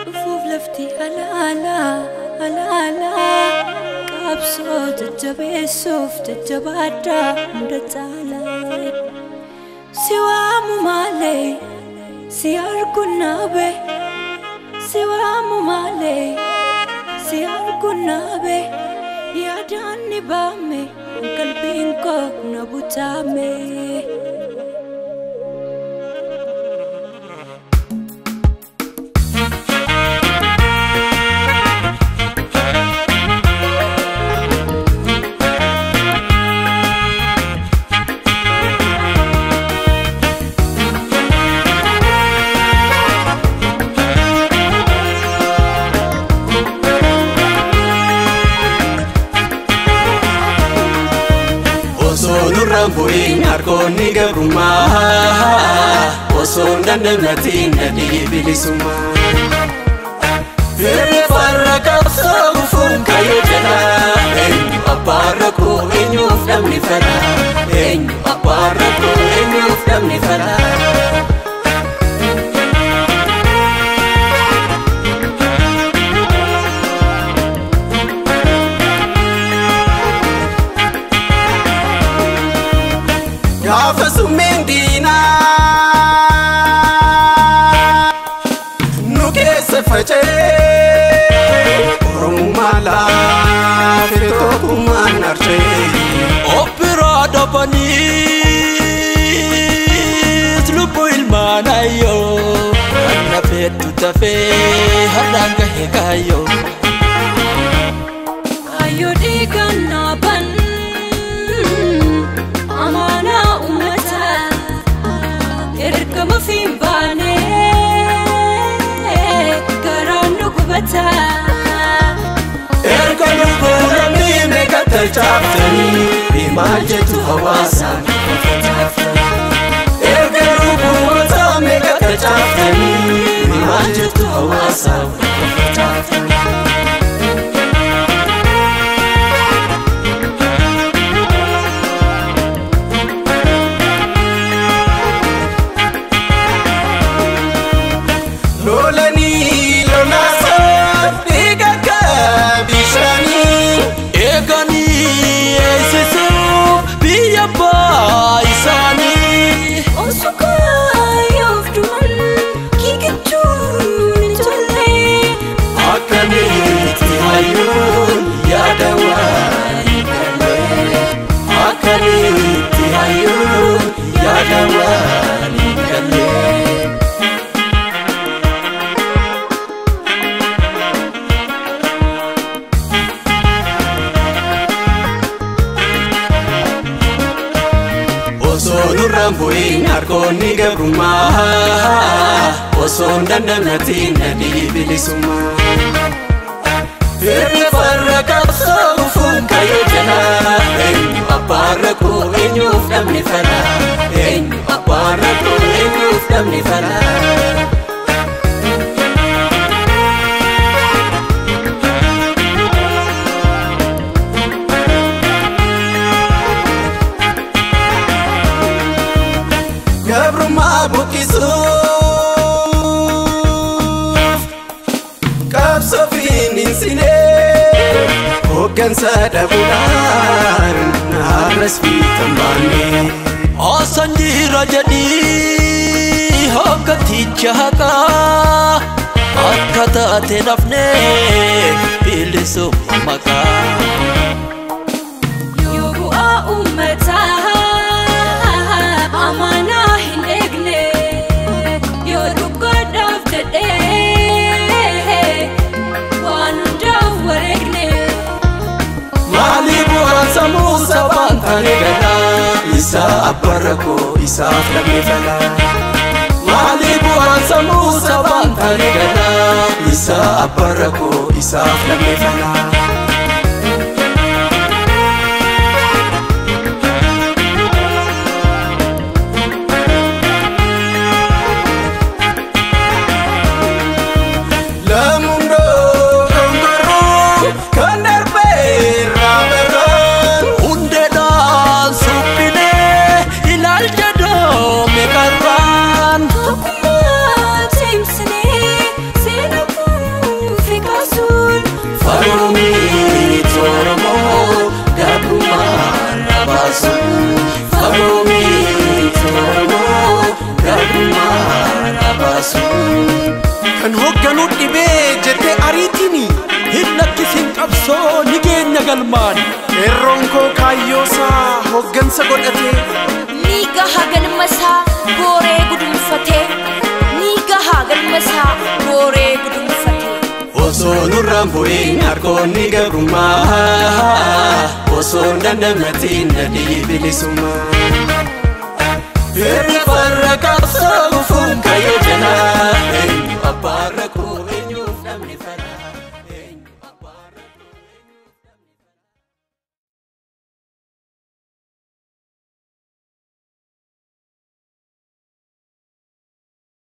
Dhufuuf lafti alaalaa alaalaa qabsoo jajjabeessuuf jajjabaadhaa hunda caalaa. Si waamu malee si arguun naabe, si waamu malee si arguun naabe, yaadaan ni baame qalbiin koo na butaame. Osoo nurraan bu'iin harkoonni gabrummaa, osoo hin dandamatiin nadhii bilisummaa. Firri farra qabsoo gufuun kaayyoo jalaa, eenyu abbaan rakkoo eenyuuf dhabni falaa? Eenyu abbaan rakkoo eenyuuf dhabni falaa? Gaafa summeen diinaa nu keessa faca'ee, Oromummaa laafe tokkummaan arca'ee. Obbiraa dhabaniis lubbuu ilmaan ayyoo, kan feettu tafee har'aan gahe kaayyoo. Kaayyoo dhiigaan naaban amaanaa uummataa ergama fi hin baane garaan nu gubataa. Erga lubbuu lammii meeqa talchaaftanii, maal jettu hawaasaan? Erga lubbuu mataa meeqa talchaaftanii, maal jettu hawaasaan? Lolanii lolaasaa dhiiga akka bishaanii. Eeganii eegsisuuf biyya abbaa isaanii. Osoo kaayyoof du'an kiikichuun hin tolle. Akkamitti hayyuun yaada waan galee? Akkamitti hayyuun yaada waan galee? Osoo nurraan bu'iin harkoonni gabrummaa, osoo hin dandamatiin nadhii bilisummaa. Firri farra qabsoo gufuun kaayyoo jalaa, eenyu abbaan rakkoo eenyuuf dhabni falaa? Eenyu abbaan rakkoo eenyuuf dhabni falaa? Gabrummaa buqqisuuf qabsoo finiinsinee, hooggansa dhabuudhaan har'as fiixan baanne. Osoo jira jedhii hoogganticha haqaa, akka taate nafnee bilisummaa maqaa. Yoo bu'aa uummataa amaanaa hin eegne, yoo dhugaadhaaf jedhee waan hundaaf wareegne. Maali bu'aan sammuu sabaan taane galaa? Isaa abbaan rakkoo isaaf dhabne falaa. Maali bu'aan sammuu sabaan taane galaa? Isaa abbaan rakkoo isaaf dhabne falaa. Lamundoo kan garuu kan darbee raabaraan. Hundeedhaan suphinee ilaalcha doome qarraan. Tokkummaa. facaasu. Kan hoogganuu dhibee jettee ariitiini. Hin lakkisin qabsoo ni geenya galmaan. Qeerroon koo kaayyoosaa hooggansa godhatee. Ni gaha galmasaa gooree gudunfatee. Ni gaha galmasaa gooree gudunfatee. Osoo nurraan bu'iin harkoonni gabrummaa, osoo hin dandamatiin nadhii bilisummaa. Firri farra qabsoo gufuun